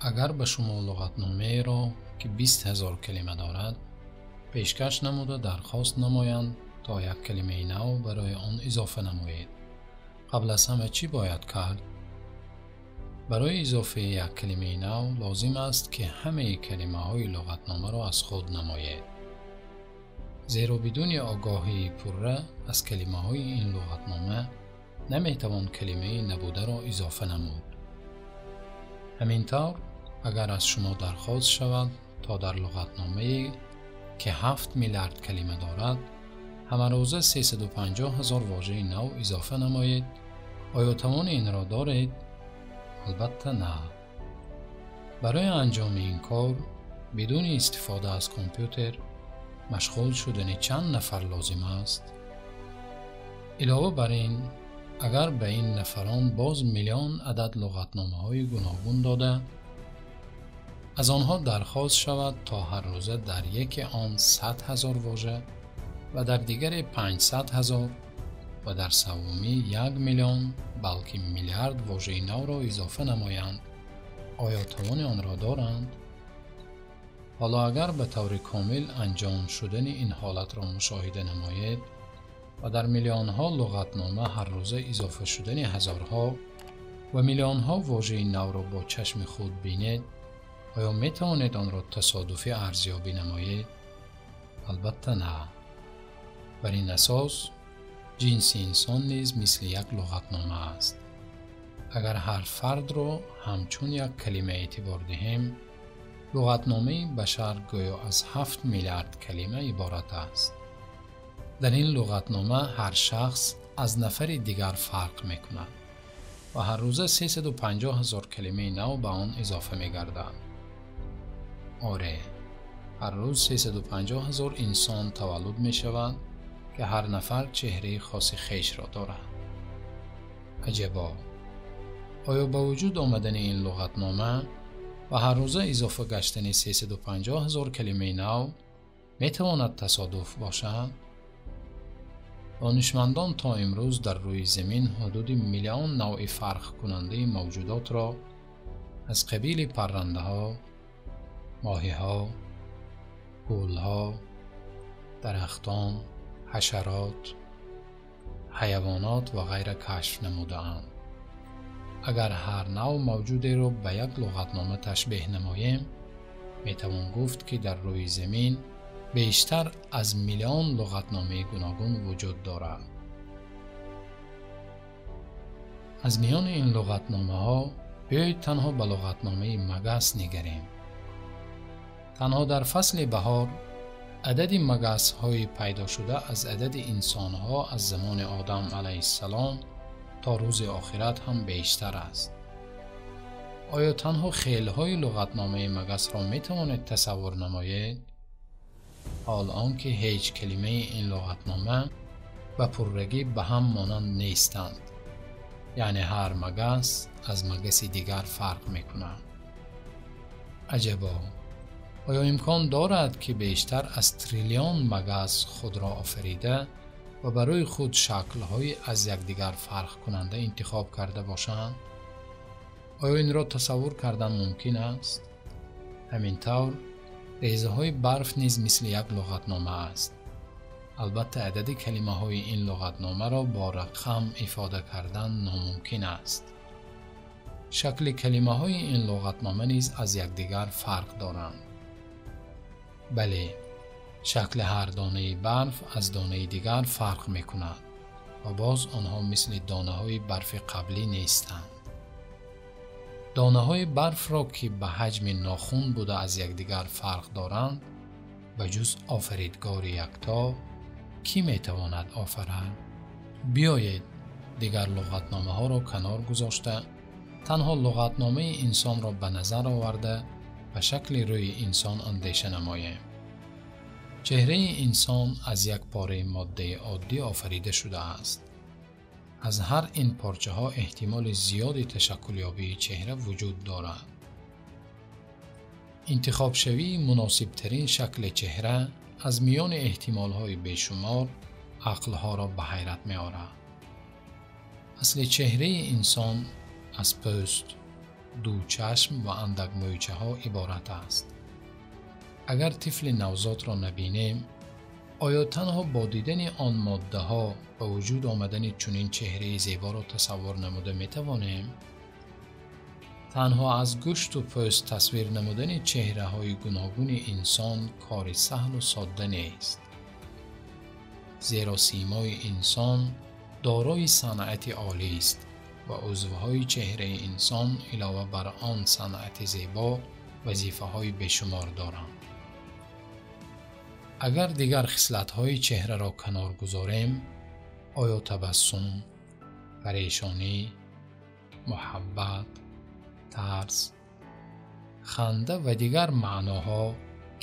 Агар ба шумо луғатномаеро, ки 20 000 калима дорад, пешкаш намуда дархост намоянд, то як калимаи нав барои он изофа намоед, қабл аз ҳама чӣ бояд кард? Барои изофаи як калимаи нав лозим аст, ки ҳамаи калимаҳои луғатномаро аз худ намоед, зеро бидуни огоҳии пурра аз калимаҳои ин луғатнома наметавон калимаи набударо изофа намуд. Ҳамин тавр, агар аз шумо дархост шавад, то дар луғатномае, ки 7 миллиард калима дорад, ҳамарӯза 350 ҳазор вожаи нав изофа намоед, оё тавони инро доред? Албатта, на. Барои анҷоми ин кор бидуни истифода аз компютер машғул шудани чанд нафар лозим аст. Илова бар ин, агар ба ин нафарон боз миллион адад луғатномаҳои гуногун дода, аз онҳо дархост шавад, то ҳаррӯза дар яке он 100 000 вожа ва дар дигаре 500 000 ва дар севумӣ 1 миллион, балки миллиард вожаи навро изофа намоянд, оё тавони онро доранд? Ҳоло агар ба таври комил анҷом шудани ин ҳолатро мушоҳида намоед ва дар миллионҳо луғатнома ҳаррӯза изофа шудани ҳазорҳо ва миллионҳо вожаи навро бо чашми худ бинед, оё метавонед онро тасодуфӣ арзёбӣ намоед? Албатта, на. Бар ин асос, ҷинси инсон низ мисли як луғатнома аст. Агар ҳар фардро ҳамчун як калима эътибор диҳем, луғатномаи башар гӯё аз 7 миллиард калима иборат аст. Дар ин луғатнома ҳар шахс аз нафари дигар фарқ мекунад ва ҳаррӯза 350 ҳазор калимаи нав ба он изофа мегардад. Оре, ҳар рӯз 350 ҳазор инсон таваллуд мешавад, ки ҳар нафар чеҳраи хоси хешро дорад. Аҷабо, оё ба вуҷуд омадани ин луғатнома ва ҳаррӯза изофа гаштани 350 ҳазор калимаи нав метавонад тасодуф бошад? Донишмандон то имрӯз дар рӯи замин ҳудуди миллион навъи фарқкунандаи мавҷудотро аз қабили паррандаҳо, моҳиҳо, гулҳо, дарахтон, ҳашарот, ҳайвонот ва ғайра кашф намудаанд. Агар ҳар навъ мавҷудеро ба як луғатнома ташбеҳ намоем, метавон гуфт, ки дар рӯи замин бештар аз миллион луғатномаи гуногун вуҷуд дорад. Аз миёни ин луғатномаҳо биёед танҳо ба луғатномаи магас нигарем. Танҳо дар фасли баҳор адади магасҳои пайдошуда аз адади инсонҳо аз замони Одам алайҳиссалом то рӯзи охират ҳам бештар аст. Оё танҳо хелҳои луғатномаи магасро метавонед тасаввур намоед? Ҳол он ки ҳеҷ калимаи ин луғатнома ба пуррагӣ ба ҳам монанд нестанд, яъне ҳар магас аз магаси дигар фарқ мекунад. Аҷабо, оё имкон дорад, ки бештар аз триллион магас худро офарида ва барои худ шаклҳои аз якдигар фарқкунанда интихоб карда бошанд? Оё инро тасаввур кардан мумкин аст? Ҳамин тавр, резаҳои барф низ мисли як луғатнома аст. Албатта, адади калимаҳои ин луғатномаро бо рақам ифода кардан номумкин аст. Шакли калимаҳои ин луғатнома низ аз якдигар фарқ доранд. Бале, шакли ҳар донаи барф аз донаи дигар фарқ мекунад ва боз онҳо мисли донаҳои барфи қаблӣ нестанд. Донаҳои барфро, ки ба ҳаҷми нохун буда аз якдигар фарқ доранд, ба ҷуз Офаридгори Якто кӣ метавонад офарад? Биёед, дигар луғатномаҳоро канор гузошта, танҳо луғатномаи инсонро ба назар оварда, ба шакли рӯи инсон андеша намоем. Чеҳраи инсон аз як пораи моддаи оддӣ офарида шудааст. Аз ҳар ин порчаҳо эҳтимоли зиёди ташаккулёбии чеҳра вуҷуд дорад. Интихобшавии муносибтарин шакли чеҳра аз миёни эҳтимолҳои бешумор ақлҳоро ба ҳайрат меорад. Асли чеҳраи инсон аз пӯст, ду чашм ва андак мӯйчаҳо иборат аст. Агар тифли навзодро набинем, оё танҳо бо дидани он моддаҳо ба вуҷуд омадани чунин чеҳраи зеборо тасаввур намуда метавонем? Танҳо аз гӯшту пӯст тасвир намудани чеҳраҳои гуногуни инсон кори саҳлу содда нест. Зеро симои инсон дорои санъати олист ва узвҳои чеҳраи инсон илова бар он санъати зебо вазифаҳои бешумор доранд. Агар дигар хислатҳои чеҳраро канор гузорем, оё табассум, парешонӣ, муҳаббат, тарс, ханда ва дигар маъноҳо,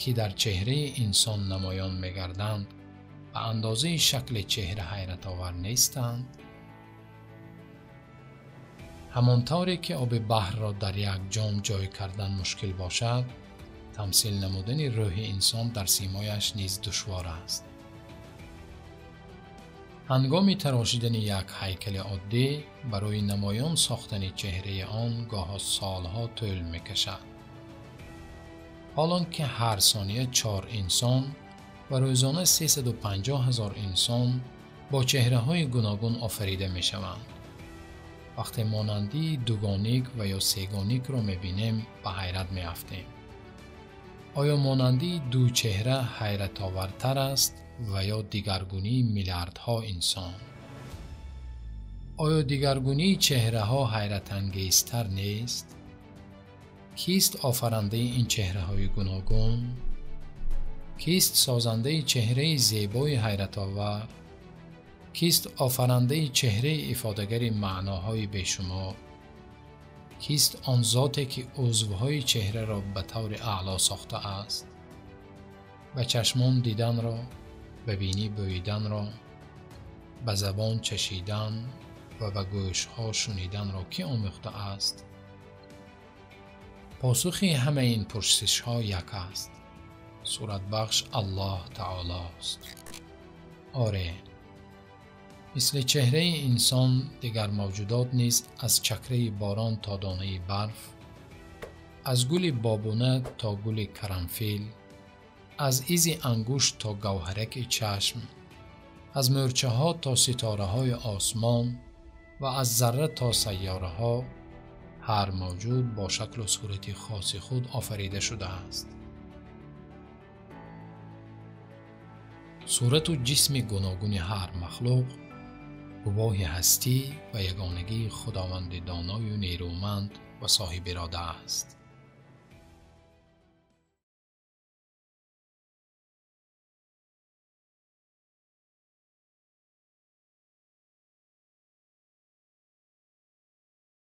ки дар чеҳраи инсон намоён мегарданд, ба андозаи шакли чеҳра ҳайратовар нестанд? Ҳамон тавре ки оби баҳрро дар як ҷом ҷой кардан мушкил бошад, тамсил намудани рӯҳи инсон дар симояш низ душвор аст. Ҳангоми тарошидани як ҳайкали оддӣ барои намоён сохтани чеҳраи он гоҳо солҳо тӯл мекашад. Ҳолон ки ҳар сония 4 инсон ва рӯзона 350 ҳазор инсон бо чеҳраҳои гуногун офарида мешаванд. Вақте монандии дугоник ва ё сегоникро мебинем, ба ҳайрат меафтем. Оё монандии ду чеҳра ҳайратовартар аст ва ё дигаргунии миллиардҳо инсон? Оё дигаргунии чеҳраҳо ҳайратангезтар нест? Кист офарандаи ин чеҳраҳои гуногун? Кист созандаи чеҳраи зебои ҳайратовар? Кист офарандаи чеҳраи ифодагари маъноҳои бешумор? Кист он зоте ки узвҳои чеҳраро ба таври аъло сохтааст? Ба чашмон диданро, ба бинӣ бӯиданро, ба забон чашидан ва ба гӯшҳо шуниданро кӣ омӯхтааст? Посухи ҳамаи ин пурсишҳо як аст. Суратбахш Аллоҳ Таолост. Оре, мисли чеҳраи инсон дигар мавҷудот низ аз чакраи борон то донаи барф, аз гули бобуна то гули карамфил, аз изи ангушт то гавҳараки чашм, аз мӯрчаҳо то ситораҳои осмон ва аз зарра то сайёраҳо, ҳар мавҷуд бо шаклу сурати хоси худ офарида шудааст. Сурату ҷисми гуногуни ҳар махлуқ гувоҳи ҳастӣ ва ягонагии Худованди доною нерӯманд ва соҳибирода аст.